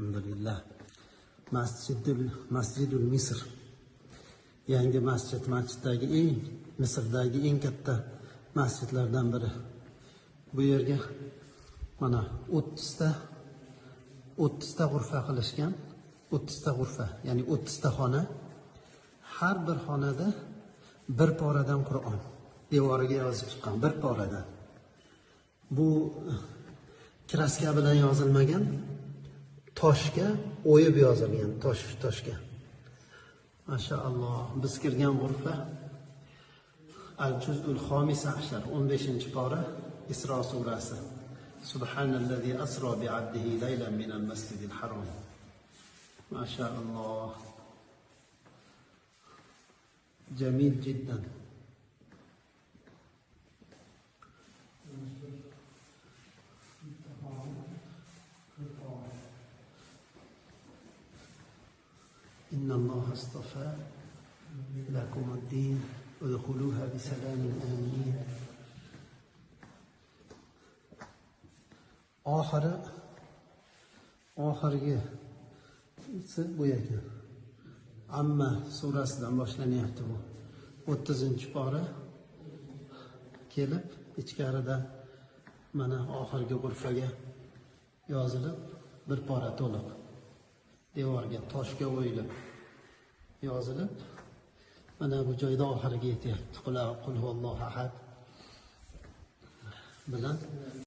Alhamdulillah. Masjidul Misr. Yangi masjid, masjiddagi eng Misrdagi eng katta masjidlardan biri. Bu yerga mana 30 ta g'urfa qilishgan. 30 ta g'urfa, ya'ni 30 ta xona. Har bir xonada bir poradan Qur'on devoriga yozib chiqqan, bir poradan. Bu kraska bilan yozilmagan, toshga o'yib yozilgan, toshga. Mashaalloh, biz kirgan g'urfa Al-Juz'ul Xomis ashar, 15-pora, Isro surasi. Subhanallazi asro bi 'abdihi laylan minal masjidil harom. Mashaalloh. Jamil jiddan. إن الله اصطفى لكم الدين ادخلوها بسلام آمنين. Oxirgisi bu ekan. Amma surasidan boshlanyapti bu. 30-pora kelib ichkarida mana oxirgi g'urfaga yozilib bir pora to'liq devorga, toshga o'yilib yozilib mana bu joyda oxiriga yetyapti. Qul huvallohu ahad bilan.